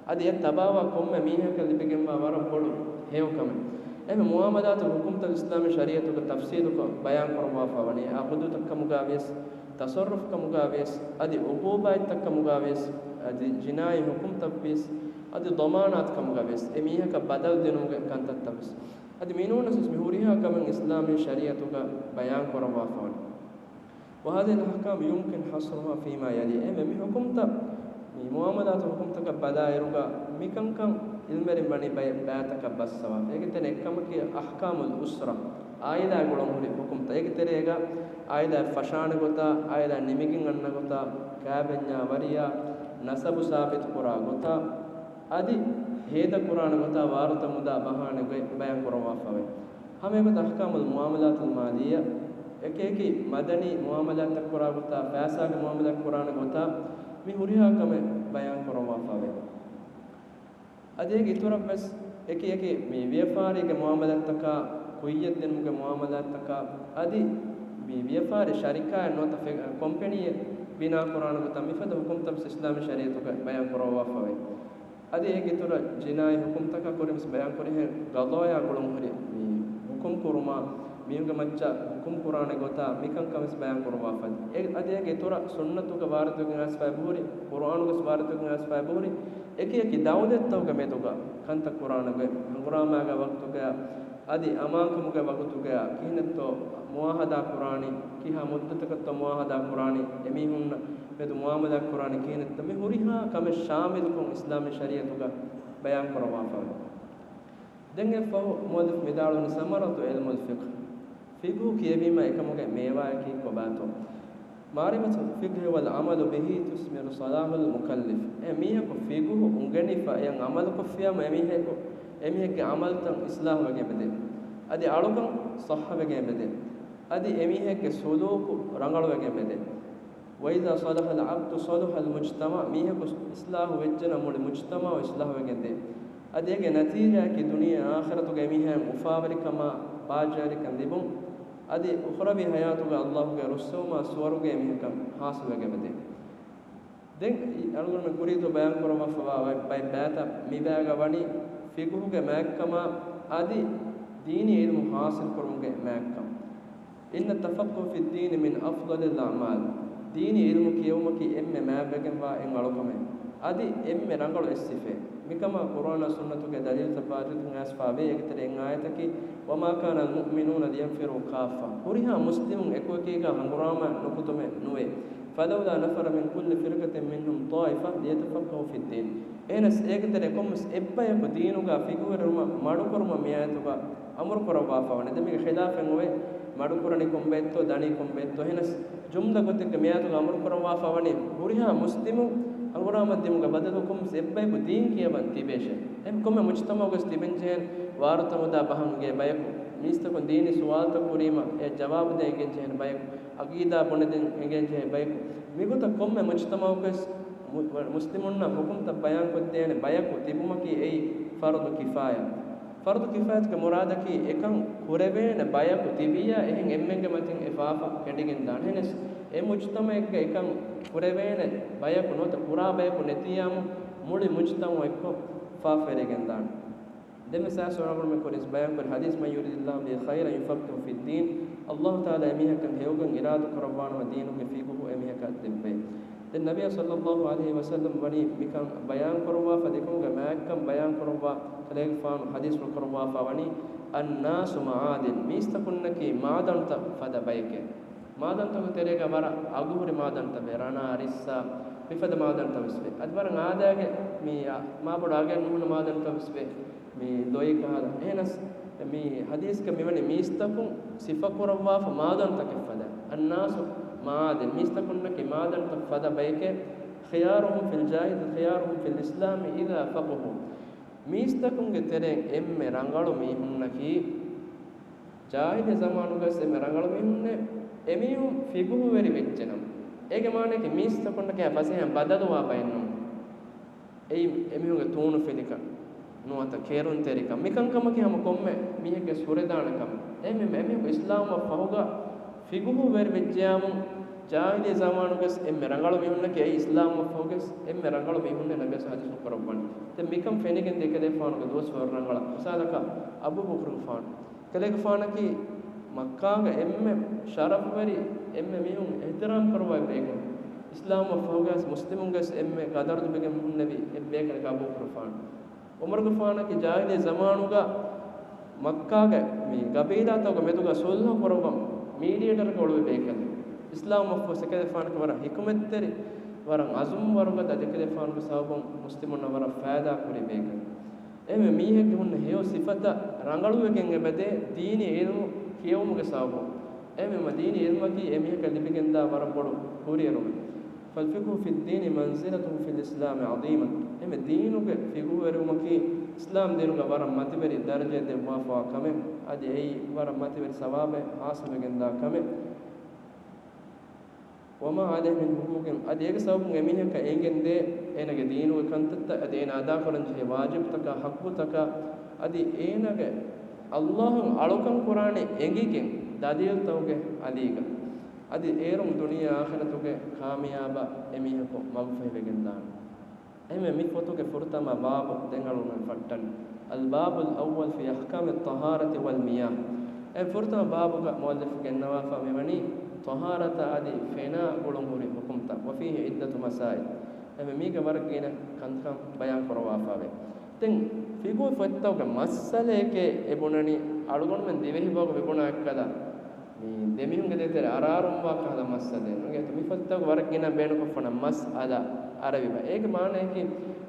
އަދި އެ ތަބާވާ ކޮންމެ މީހަކަށް ލިބިގެންވާ ވަރަށް ބޮޑު ހެޔޮކަމެއް. އެހެން މުއާމަލާތު ހުކުމްތައް އިސްލާމީ ޝަރީއަތުގަ ތަފްސީލުކޮށް ބަޔާންކުރައްވާފަ ވަނީ އަޤުދުތައް ކަމުގަ ވިޔަސް، ތަޞައްރުފް ކަމުގަ ވިޔަސް، އަދި އުޤޫބާތްތައް ކަމުގަ ވިޔަސް، އަދި ޖިނާއީ ހުކުމްތައް ވިޔަސް، އަދި ޟަމާނާތު ކަމުގަ ވިޔަސް، އެ މީހަކަށް ބަދަލު ދިނުމުގެ ކަންތައްތައް ވިޔަސް. އަދި މިނޫނަސް މި ހުރިހާ ކަމެއް އިސްލާމީ ޝަރީއަތުގަ ބަޔާންކުރައްވާފަ ވަނީ. وهذه الأحكام يمكن حصرها فيما يلي. އެހެންވެ މި ހުކުމްތައް، މި މުއާމަލާތު ހުކުމްތަކަށް ބަލާއިރުގަ މިކަންކަން އިލްމުވެރިން ވަނީ ބައެއް ބައިތަކަށް ބައްސަވާފަ. އޭގެ ތެރޭ އެއްކަމަކީ އަޙްކާމުލް އުސްރާ، އާއިލާ ގުޅުން ހުރި ހުކުމްތައް. އޭގެ ތެރޭގަ އާއިލާ ފަށާނެ ގޮތާ، އާއިލާ ނިމިގެން އަންނަ ގޮތާ، ކާބެންޏާ ވަރިޔާ، ނަސަބު ސާބިތުކުރާ ގޮތާ، އަދި ހޭދަކުރާނެ ގޮތާ ވާރުތައް މުދާ ބަހާނެ ގޮތް ބަޔާން ކުރައްވާފަވޭ. ހަމައެގޮތަށް އަޙްކާމުލް މުއާމަލާތުލް މާލިއްޔާ، އެކިއެކި މަދަނީ މުއާމަލާތްތައް ކުރާ ގޮތާ، ފައިސާގެ މުއާމަލާތް ކުރާނެ ގޮތާ، މި ހުރިހާ ކަމެއް ބަޔާން ކުރައްވާފަވޭ. އަދި އޭގެ އިތުރަށްވެސް އެކިއެކި މި ވިޔަފާރީގެ މުއާމަލާތްތަކާ، ކުއްޔަށްދިނުމުގެ މުއާމަލާތްތަކާ، އަދި މި ވިޔަފާރި ޝަރިކާއެއް ނުވަތަ ފެ-، ކޮމްޕެނީއެއް ބިނާ ކުރާނެ ގޮތަށް މިފަދަ ހުކުމްތައް އިސްލާމީ ޝަރީއަތުގައި ބަޔާން ކުރައްވާފަވޭ. އަދި އޭގެ އިތުރަށް ޖިނާއީ ހުކުމްތަކާ ކުރިންވެސް ބަޔާންކުރިހެން ގަޟާޔާ ގުޅުން ހުރި މި ހުކުމް ކުރުމާ، މީހުންގެ މައްޗަށް ހުކުމް ކުރާނެ ގޮތާ މިކަންކަންވެސް ބަޔާން ކުރައްވާފަ. އެ-، އަދި އޭގެ އިތުރަށް ސުންނަތުގަ ވާރިދުވެގެން އައިސްފައި އެބަހުރި، ޤުރުއާނުގަސް ވާރިދުވެގެން އައިސްފައި އެބަހުރި، އެކި އެކި ދައުލަތްތަކުގެ މެދުގަ ކަންތައް ކުރާނެ ގޮތް، ހަނގުރާމާގެ ވަގުތުގަ އަދި އަމާންކަމުގެ ވަގުތުގަ ކިހިނެއްތޯ މުއާހަދާ ކުރާނީ، ކިހާ މުއްދަތަކަށްތޯ މުއާހަދާ ކުރާނީ، އެމީހުންނަށް މެދު މުއާމަލާތް ކުރާނީ ކިހިނެއްތޯ، މި ހުރިހާ ކަމެއް ޝާމިލުކޮށް އިސްލާމީ ޝަރީއަތުގަ ބަޔާން ކުރައްވާފަވޭ. ދެން އެއަށްފަހު މުއައްލިފް ވިދާޅުވަނީ ސަމަރަތު ޢިލްމުލް ފިޤްހް. ފިޤްހު ކިޔެވީމަ އެކަމުގެ މޭވާއަކީ ކޮބާތޯ؟ މަޢުރިފަތުލް ފިޤްހި ވަލް ޢަމަލު ބިހި ތުސްމިރު ޞަލާޙަލް މުކައްލަފް. އެ މީހަކު ފިޤްހު އުނގެނިފަ އެއަށް ޢަމަލުކޮށްފިޔާމަ އެމީހަކު، އެމީހެއްގެ ޢަމަލުތައް އިޞްލާޙުވެގެން އެބަދޭ. އަދި އަޅުކަން ޞައްޙަވެގެން އެބަދޭ. އަދި އެމީހެއްގެ ސުލޫކު ރަނގަޅުވެގެން އެބަދޭ. وإذا صلح العبد صلح المجتمع، މީހަކު އިޞްލާޙު ވެއްޖެނަމަ މުޅި މުޖްތަމަޢު އިޞްލާޙުވެގެން ދޭ. އަދި އޭގެ ނަތީޖާއަކީ ދުނިޔެ އާޚިރަތުގެ އެމީހާއަށް އުފާވެރިކަމާ ބާއްޖަވެރިކަން ލިބުން. އަދި އުޚްރަވީ ޙަޔާތުގަ ﷲ ގެ ރުއްސެވުމާ ސުވަރުގެ އެމީހަކަށް ޙާޞިލްވެގެން އެބަދޭ. ދެން އަޅުގަނޑުމެން ކުރީތޯ ބަޔާން ކުރައްވާފަވާ ބައެއް ބައިތައް މިބައިގަ ވަނީ ފިޤުހުގެ މާތްކަމާ އަދި ދީނީ ޢިލްމު ޙާޞިލް ކުރުމުގެ މާތްކަން. إن التفقه في الدين من أفضل الأعمال. ދީނީ ޢިލްމު ކިޔެވުމަކީ އެންމެ މާތްވެގެންވާ އެއް އަޅުކަމެއް. އަދި އެންމެ ރަނގަޅު އެއް ސިފައެއް. މިކަމާ ޤުރުއާނާ ސުންނަތުގެ ދަލީލުތައް ވާރިދުވެގެން އައިސްފަވޭ. އޭގެތެރޭ އެއް އާޔަތަކީ، وما كان المؤمنون لينفروا كافة. ހުރިހާ މުސްލިމުން އެކުއެކީގަ ހަނގުރާމަ ނުކުތުމެއް ނުވޭ. فلولا نفر من كل فرقة منهم طائفة ليتفقهوا في الدين. އެހެނަސް އޭގެ ތެރޭ ކޮންމެސް އެއްބަޔަކު ދީނުގަ ފިގުވެރިވުމަށް މަޑުކުރުމަށް މިއާޔަތުގަ އަމުރު ކުރައްވާފަ ވަނީ. ދެން މީގެ ޚިލާފެއް އޮވޭ، މަޑުކުރަނީ ކޮންބައެއްތޯ، ދަނީ ކޮންބައެއްތޯ. އެހެނަސް ޖުމްލަ ގޮތެއްގަ މިއާޔަތުގަ އަމުރު ކުރައްވާފަ ވަނީ ހުރިހާ މުސްލިމު އަނގުރާމަ ދިމުގަ ބަދަލު ކޮންމެސް އެއްބަޔަކު ދީން ކިޔަވަން ތިބޭށޭ. އެހެން ކޮންމެ މުޖްތަމަޢުގަސް ތިބެންޖެހޭނެ ވާރުތަމަދާ ބަހަށް އެނގޭ ބަޔަކު، މީސްތަކުން ދީނީ ސުވާލުތައް ކުރީމަ އެ ޖަވާބު ދޭން އެނގެންޖެހޭނެ ބަޔަކު، އަގީދާ ބުނެދޭން އެނގެންޖެހޭ ބަޔަކު، މިގޮތަށް ކޮންމެ މުޖްތަމަޢުގަސް މު-، މުސްލިމުންނަށް ޙުކުމްތައް ބަޔާންކޮށްދޭނެ ބަޔަކު ތިބުމަކީ އެއީ ފަރުޟު ކިފާޔާ. ފަރުޟު ކިފާޔަތުގެ މުރާދަކީ އެކަން ކުރެވޭނެ ބަޔަކު ތިބިއްޔާ އެހެން އެންމެންގެ މަތިން އެ ފާފަ ކެނޑިގެންދާނެ. އެހެނަސް އެ މުޖްތަމަޢެއްގަ އެކަން ކުރެވޭނެ ބަޔަކު ނުވަތަ ކުރާ ބަޔަކު ނެތިއްޔާމު މުޅި މުޖްތަމަޢު އެއްކޮށް ފާފަވެރިގެންދާނެ. ދެންވެސް އާސް އަޅުގަނޑުމެން ކުރިން ބަޔާންކުރި ޙަދީޘް، من يرد الله به خيرا يفقهه في الدين، ﷲ ތަޢާލާ އެމީހަކަށް ހެޔޮކަން އިރާދަކުރައްވާނަމަ ދީނުގެ ފިޤުހު އެމީހަކަށް ދެއްވޭ. ދެން ނަބިއްޔާ ޞައްލައްލާހު ޢަލައިހި ވަސައްލަމް ވަނީ މިކަން ބަޔާންކުރައްވާފަ ދެކުންގެ މާތްކަން ބަޔާންކުރައްވާ ކަލޭގެފާނު ޙަދީޘްފުޅު ކުރައްވާފަ ވަނީ، الناس معادن، މީސްތަކުންނަކީ މާދަންތައް ފަދަ ބަޔެކޭ. މާދަންތަކުގެ ތެރޭގަ ވަރަށް އަގުހުރި މާދަންތައް ވޭ، ރަނާ، ރިއްސާ، މިފަދަ މާދަންތައް ވެސް ވޭ. އަދި ވަރަށް އާދައިގެ މި އަ-، މާބޮޑު އަގެއް ނުހުންނަ މާދަންތައް ވެސް ވޭ. މި ލޮއި ކަހަލަ. އެހެނަސް މި ޙަދީޘްގަ މިވަނީ މީސްތަކުން ސިފަކުރައްވާފަ މާދަންތަކެއް ފަދަ. الناس معادن، މީސްތަކުންނަކީ މާދަންތައް ފަދަ ބަޔެކޭ. خيارهم في الجاهلية خيارهم في الإسلام إذا فقهوا. މީސްތަކުންގެ ތެރެއިން އެންމެ ރަނގަޅު މީހުންނަކީ، ޖާހިލީ ޒަމާނުގަސް އެންމެ ރަނގަޅު މީހުންނޭ، އެމީހުން ފިޤުހުވެރި ވެއްޖެނަމަ. އޭގެ މާނައަކީ މީސްތަކުންނަކީ ފަސޭހައިން ބަދަލުވާ ބައެއްނޫން. އެއީ އެމީހުންގެ ތޫނުފިލިކަން ނުވަތަ ކެރުންތެރިކަން، މިކަންކަމަކީ ހަމަ ކޮންމެ މީހެއްގެ ހުރެދާނެ ކަމެއް. އެހެންވީމަ އެމީހަކު އިސްލާމްވާ ފަހުގަ ފިޤުހުވެރި ވެއްޖެޔާމު، ޖާހިލީ ޒަމާނުގަސް އެންމެ ރަނގަޅު މީހުންނަކީ އެއީ އިސްލާމްވާ ފަހުގަސް އެންމެ ރަނގަޅު މީހުންނޭ ނަބިއްޔާ ޙަދީޘް ކުރައްވަނީ. ދެން މިކަން ފެނިގެން ދެކެލޭފާނުގެ ދުވަސް ވަރަށް ރަނގަޅަށް. މިސާލަކަށް އަބޫބަކުރުގެފާނު. ކަލޭގެފާނަކީ މައްކާގެ އެންމެ ޝަރަފުވެރި، އެންމެ މީހުން އިޙްތިރާމް ކުރައްވާ ބޭކަލެއް. އިސްލާމްވާ ފަހުގަސް މުސްލިމުންގަސް އެންމެ ޤަދަރު ލިބިގެން ހުންނެވި އެއްބޭކަލަކީ އަބޫބަކުރުގެފާނު. ޢުމަރުގެފާނަކީ ޖާހިލީ ޒަމާނުގަ މައްކާގެ މި ގަބީލާތަކުގެ މެދުގަ ޞުލްޙު ކުރައްވަން މީޑިއޭޓަރަކަށް އުޅުއްވި ބޭކަލެއް. އިސްލާމްވާ ފަހު އެކަލޭގެފާނަކީ ވަރަށް ޙިކުމަތްތެރި، ވަރަށް ޢަޒުމްވަރުގަދަ، އެކަލޭގެފާނުގެ ސަބަބުން މުސްލިމުންނަށް ވަރަށް ފައިދާ ކުރި ބޭކަލެއް. އެހެންވެ މީހެއްގެ ހުންނަ ހެޔޮ ސިފަތައް ރަނގަޅުވެގެން އެބަދޭ ދީނީ ޢިލްމު ކިޔެވުމުގެ ސަބަބުން. އެހެންވީމަ ދީނީ ޢިލްމަކީ އެމީހަކަށް ލިބިގެންދާ ވަރަށް ބޮޑު ކުރިއެރުމެއް. فالفقه في الدين منزلته في الإسلام عظيمة. އެހެންވެ ދީނުގެ ފިޤުހުވެރިވުމަކީ އިސްލާމް ދީނުގަ ވަރަށް މަތިވެރި ދަރަޖައެއް ދެއްވާފަވާ ކަމެއް. އަދި އެއީ ވަރަށް މަތިވެރި ސަވާބެއް ޙާޞިލުވެގެންދާ ކަމެއް. وما عليه من حقوق، އަދި އޭގެ ސަބަބުން އެމީހަކަށް އެނގެންދޭ އޭނަގެ ދީނުގެ ކަންތައްތައް، އަދި އޭނަ އަދާކުރަންޖެހޭ ވާޖިބުތަކާ، ޙައްޤުތަކާ، އަދި އޭނަގެ ﷲ އަށް އަޅުކަން ކުރާނެ އެނގިގެން ދަލީލުތަކުގެ އަލީގަ. އަދި އޭރުން ދުނިޔެ އާޚިރަތުގެ ކާމިޔާބަށް އެމީހަކު މަގުފަހިވެގެންދާނެ. އެހެންވެ މި ފޮތުގެ ފުރަތަމަ ބާބު ދެން އަޅުގަނޑު ފައްޓަން. الباب الأول في أحكام الطهارة والمياه. އެ ފުރަތަމަ ބާބުގަ މުއައްލިފު ގެންނަވާފަ މިވަނީ ޠަހާރަތާ އަދި ފެނާ ގުޅުންހުރި ޙުކުމްތައް. وفيه عدة مسائل. އެހެންވެ މީގަ ވަރަށް ގިނަ ކަންކަން ބަޔާން ކުރައްވާފަވޭ. ދެން ފިޤުހު ފޮތްތަކުގެ މައްސަލައެކޭ އެ ބުނަނީ އަޅުގަނޑުމެން ދިވެހި ބަހުގަ މިބުނާ އެއްކަލަ މި ދެމީހުންގެ ދޭތެރެ އަރާރުންވާ ކަހަލަ މައްސަލައެއް ނޫން. އެތަ މި ފޮތްތަކު ވަރަށް ގިނަ ބޭނުންކޮށްފަނަ މަސްއަލަ އަރަބިބަ. އޭގެ މާނަޔަކީ،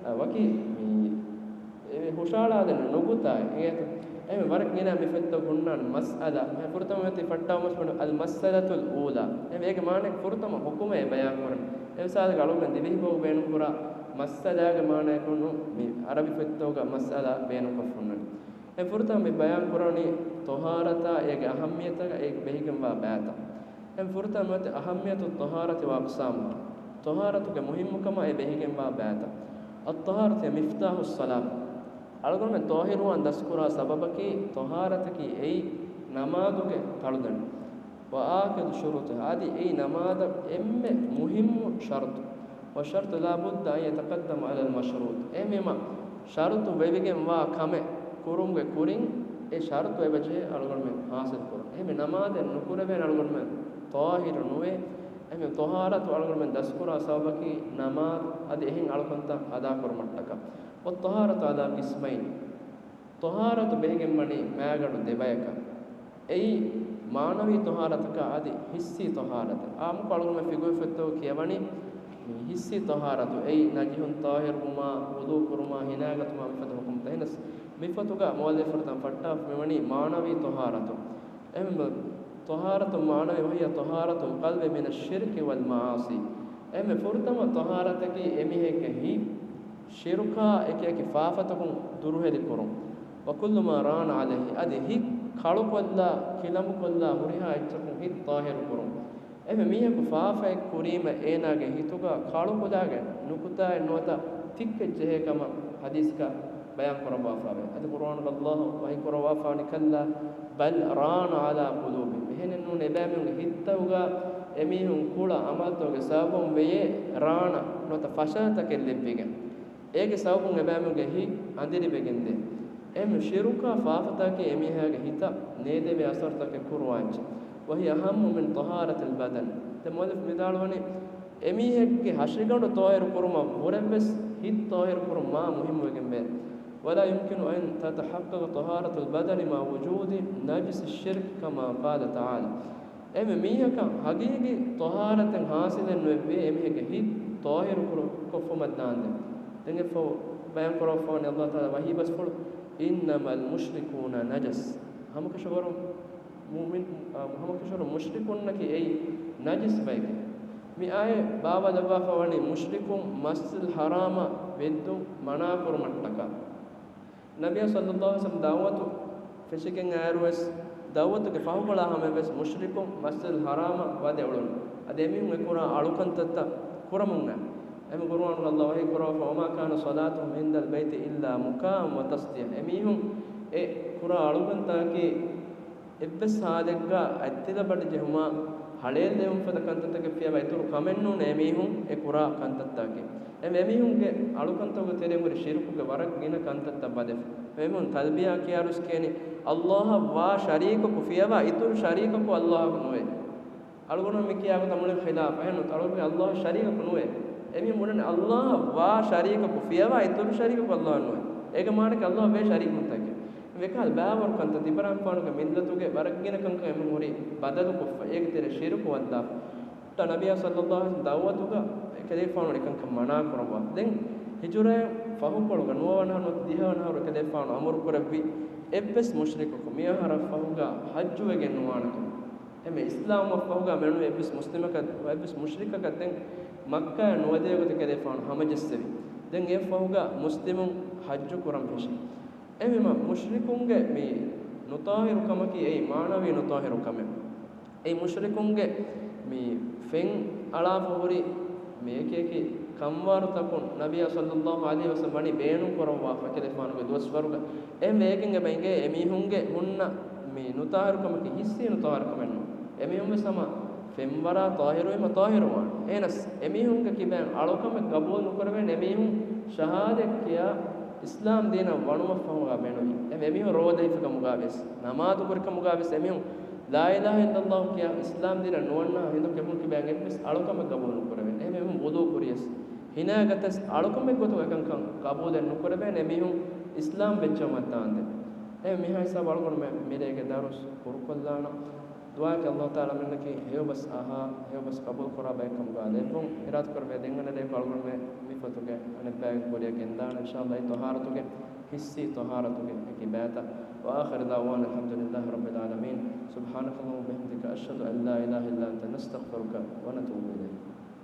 އަ، ވަކި މި އެ ހުށައަޅާދެން ނުކުތާ އެތަ. އެހެން ވަރަށް ގިނަ މި ފޮތްތަކު ހުންނާން މަސްއަލަ. އެ ފުރަތަމަ މަތި ފައްޓާ މަސް ބުނު އަލް މައްސަލަތުލް އޫލާ. އެ އޭގެ މާނަޔަކީ ފުރަތަމަ ޙުކުމެއް އެ ބަޔާން ކުރަން. އެ މިސާލަކަށް އަޅުގަނޑު ދިވެހި ބަހުގަ ބޭނުން ކުރާ މައްސަލާގެ މާނަޔަކުން މި އަރަބި ފޮތްތަކުގަ މަސްއަލަ ބޭނުންކޮށް ހުންނަނީ. އެ ފުރަތަމަ މި ބަޔާން ކުރަނީ ޠަހާރަތާ އޭގެ އަހައްމިޔަތަކާ އޭގެ ބެހިގެންވާ ބައިތައް. އެ ފުރަތަމަ އަހައްމިޔަތު ޠަހާރަތި ވާ އަޤްސާމު. ޠަހާރަތުގެ މުހިއްމުކަމާ އެ ބެހިގެންވާ ބައިތައް. އައްޠަހާރަތު ހިޔަ މިފްތާޙުއްޞަލާ. އަޅުގަނޑުމެން ޠާހިރުވާން ދަސްކުރާ ސަބަބަކީ ޠަހާރަތަކީ އެއީ ނަމާދުގެ ތަޅުދަނޑި. ވައާޚިރު ޝުރޫޠިހާ، އަދި އެއީ ނަމާދަށް އެންމެ މުހިއްމު ޝަރުޠު. والشرط لا بد أن يتقدم على المشروط. އެހެންވީމަ، ޝަރުޠު ވެވިގެންވާ ކަމެއް ކުރުމުގެ ކުރިން އެ ޝަރުޠު އެބަޖެހޭ އަޅުގަނޑުމެން ޙާޞިލް ކުރުން. އެހެންވެ، ނަމާދެއް ނުކުރެވޭނެ އަޅުގަނޑުމެން ޠާހިރު ނުވޭ. އެހެންވެ، ޠަހާރަތު އަޅުގަނޑުމެން ދަސްކުރާ ސަބަބަކީ ނަމާދު އަދި އެހެން އަޅުކަންތައް އަދާކުރުމަށްޓަކާ. والطهارة على قسمين. ޠަހާރަތު ބެހިގެންވަނީ މައިގަނޑު ދެބަޔަކަށް. އެއީ މާނަވީ ޠަހާރަތަކާ އަދި ޙިއްސީ ޠަހާރަތެއް. އާއްމުކޮށް އަޅުގަނޑުމެން ފިޤުހު ފޮތްތަކުގަ ކިޔަވަނީ މި ޙިއްސީ ޠަހާރަތު، އެއީ ނަޖިހުން ޠާހިރުވުމާ، ވުޟޫ ކުރުމާ، ހިނާގަތުމާ މިފަދަ ޙުކުމްތައް. އެހެނަސް މި ފޮތުގަ މުއައްލިފު ފުރަތަމަ ފައްޓާފަ މިވަނީ މާނަވީ ޠަހާރަތު. އެހެން ޠަހާރަތު މާނަވީ، وهي طهارة القلب من الشرك والمعاصي. އެހެން ފުރަތަމަ ޠަހާރަތަކީ އެމީހެއްގެ ހިތް ޝިރުކާ އެކިއެކި ފާފަތަކުން ދުރުހެލި ކުރުން. وكل ما ران عليه، އަދި ހިތް ކަޅުކޮށްލާ، ކިލަނބުކޮށްލާ ހުރިހާ އެއްޗަކުން ހިތް ޠާހިރު ކުރުން. އެހެން މީހަކު ފާފައެއް ކުރީމަ އޭނާގެ ހިތުގަ ކަޅުކުލާގެ ނުކުތާއެއް ނުވަތަ ތިއްކެއް ޖެހޭ ކަމަށް ޙަދީޘްގަ ބަޔާން ކުރައްވާފަވޭ. އަދި ޤުރުއާނުގަ ﷲ ވަޙީ ކުރައްވާފަވަނީ، كلا بل ران على قلوبهم. އެހެނެއް ނޫން، އެބައިމީހުންގެ ހިތްތަކުގަ އެމީހުން ކުޅަ ޢަމަލުތަކުގެ ސަބަބުން ވެޔޭ ރާނަ ނުވަތަ ފަށާތަކެއް ލެއްވިގެން. އޭގެ ސަބަބުން އެބައިމީހުންގެ ހިތް އަނދިރިވެގެންދޭ. އެހެން ޝިރުކާ ފާފަތަކީ އެމީހާގެ ހިތަށް ނޭދެވޭ އަސަރުތަކެއް ކުރުވާ އެއްޗެއް. وهي أهم من طهارة البدن. ދެން މުއައްލިފު ވިދާޅުވަނީ، އެމީހެއްގެ ހަށިގަނޑު ޠާހިރު ކުރުމަށް ވުރެން ވެސް ހިތް ޠާހިރު ކުރުން މާ މުހިއްމުވެގެންވޭ. ولا يمكن أن تتحقق طهارة البدن مع وجود نجس الشرك كما قال تعالى. އެހެންވެ، މީހަކަށް ޙަޤީޤީ ޠަހާރަތެއް ޙާޞިލެއް ނުވެއްވޭ، އެމީހެއްގެ ހިތް ޠާހިރު ކުރު-، ކޮށްފުމަށް ދާންދެން. ދެން އެއަށްފަހު ބަޔާން ކުރައްވަވަނީ ﷲ ތަޢާލާ ވަޙީ ބަސްފުޅު، إنما المشركون نجس. ހަމަކަށަވަރުން މުއުމިން، އާ، ހަމަކަށަވަރުން މުޝްރިކުންނަކީ އެއީ ނަޖިސް ބައެކޭ. މި އާޔަތް ބާވާލައްވާފަވަނީ މުޝްރިކުން މަސްޖިދުލް ޙަރާމަށް ވެއްދުން މަނާކުރުމަށްޓަކާ. ނަބިއްޔާ ޞައްލައްލާހު ޢަލައިހި ވަސައްލަމަ ދަޢުވަތު ފެށިގެން އައިއިރުވެސް، ދަޢުވަތުގެ ފަހުކޮޅާ ހަމަވެސް މުޝްރިކުން މަސްޖިދުލް ޙަރާމަށް ވަދެ އުޅުނު. އަދި އެމީހުން އެ ކުރާ އަޅުކަންތައްތައް ކުރަމުން އައި. އެހެން ޤުރުއާނުގަ ﷲ ވަޙީ ކުރައްވާފަ، وما كان صلاتهم عند البيت إلا مكاء وتصدية. އެމީހުން އެ ކުރާ އަޅުކަންތަކަކީ އެއްވެސް ޙާލެއްގަ އަތްތިލަބަޑި ޖެހުމާ، ހަޅޭއްލެވުން ފަދަ ކަންތައްތަކެއް ފިޔަވާ އިތުރު ކަމެއް ނޫނޭ އެމީހުން އެ ކުރާ ކަންތައްތަކަކީ. އެ އެމީހުންގެ އަޅުކަންތަކުގެ ތެރެއިން ހުރި ޝިރުކުގެ ވަރަށް ގިނަ ކަންތައްތައް ވަދެފަ. އެމީހުން ތަލްބިޔާ ކިޔާއިރުވެސް ކިޔަނީ، ﷲ އަށް ވާ ޝަރީކަކު ފިޔަވާ އިތުރު ޝަރީކަކު ﷲ އަށް ނުވޭ. އަޅުގަނޑު މި ކިޔާ ގޮތަށް މުޅިން ޚިލާފަށް. އެހެން ނުވަތަ އަޅުގަނޑު ﷲ ޝަރީކަކު ނުވޭ. އެމީހުން ބުނަނީ ﷲ އަށް ވާ ޝަރީކަކު ފިޔަވާ އިތުރު ޝަރީކަކު ﷲ އަށް ނުވޭ. އޭގެ މާނައަކީ ﷲ އަށް ވޭ ޝަރީކުންތަކެއް. ވެކަހަލަ ބައިވަރު ކަންތައް ތިބަރާންފާނުގެ މިއްލަތުގެ ވަރަށް ގިނަ ކަންކަން އެމީހުން ހުރީ ބަދަލުކޮށްފަ، އޭގެ ތެރޭ ޝިރުކު ވައްދާފަ. ނަބިއްޔާ ޞައްލައްލާހު ޢަލައިހި ވަސައްލަމަ ދަޢުވަތުގަ އެކަލޭގެފާނު އެކަންކަން މަނާ ކުރައްވާ. ދެން ހިޖުރައިން ފަހުކޮޅުގަ ނުވަވަނަ އަހަރު ނުވަތަ ދިހަވަނަ އަހަރު އެކަލޭގެފާނު އަމުރު ކުރެއްވި އެއްވެސް މުޝްރިކަކު މި އަހަރަށް ފަހުގަ ޙައްޖުވެގެން ނުވާނެކަން. އެމެ އިސްލާމްވުމަށްފަހުގަ މެނުވި އެއްވެސް މުސްލިމަކަށް، އެއްވެސް މުޝްރިކަކަށް ދެން މައްކާއަށް ނުވަދެވޭ ގޮތަށް އެކަލޭގެފާނު ހަމަޖެއްސެވި. ދެން އެއަށްފަހުގަ މުސްލިމުން ޙައްޖު ކުރަން ފެށި. އެހެންވީމަ މުޝްރިކުންގެ މި ނުޠާހިރު ކަމަކީ އެއީ މާނަވީ ނުޠާހިރު ކަމެއް. އެއީ މުޝްރިކުންގެ މި ފެން އަޅާފަ ހުރި މި އެކި އެކި ކަންވާރުތަކުން ނަބިއްޔާ ޞައްލައްލާހު ޢަލައިހި ވަސައްލަމަ ވަނީ ބޭނުން ކުރައްވާފަ އެކަލޭގެފާނުގެ ދުވަސްވަރުގަ. އެހެންވެ އޭގެން އެބަ އެނގޭ އެމީހުންގެ ހުންނަ މި ނުޠާހިރު ކަމަކީ ޙިއްސީ ނުޠާހިރު ކަމެއް ނޫން. އެމީހުން ވެސް ހަމަ ފެންވަރާ ޠާހިރުވީމަ ޠާހިރުވާނެ. އެހެނަސް އެމީހުންގެ ކިބައިން އަޅުކަމެއް ގަބޫލު ނުކުރެވޭނެ. އެމީހުން ޝަހާދަތް ކިޔާ އިސްލާމް ދީނަށް ވަނުމަށްފަހުގަ މެނުވީ. އެ އެމީހުން ރޯދަ ހިފިކަމުގަ ވެސް، ނަމާދު ކުރިކަމުގަ ވެސް އެމީހުން ލާ އިލާހަ އިއްލައްލާހު ކިޔާ އިސްލާމް ދީނަށް ނުވަންނަ ހިނދު އެމީހުން ކިބައިން އެއްވެސް އަޅުކަމެއް ގަބޫލު ނުކުރެވޭނެ. އެހެންވެ އެމީހުން ވުޟޫ ކުރިޔަސް، ހިނާގަތަސް އަޅުކަމެއް ގޮތުގަ އެކަންކަން ގަބޫލެއް ނުކުރެވޭނެ. އެމީހުން އިސްލާމް ވެއްޖައުމަށް ދާންދެން. އެ މިހާ ހިސާބަށް އަޅުގަނޑުމެން މިރޭގެ ދަރުސް ކުރުކޮށްލާނަން. ދުޢާއަކީ ﷲ ތަޢާލާ އަޅުގަނޑުމެންނަކީ ހެޔޮބަސް އަހާ، ހެޔޮބަސް ޤަބޫލުކުރާ ބައެއް ކަމުގަ ލެއްވުން. އިރާދަކުރެއްވިއްޔާ ދެން އަނެއް ރެއަކު އަޅުގަނޑުމެން މި ފޮތުގެ އަނެއްބަޔަކު ކުރިއަށް ގެންދާނަން އިންޝާﷲ. އެ ޠަހާރަތުގެ، ޙިއްސީ ޠަހާރަތުގެ އެކި ބައިތައް. وآخر دعوانا الحمد لله رب العالمين. سبحانك اللهم وبحمدك، أشهد أن لا إله إلا أنت، نستغفرك ونتوب إليك.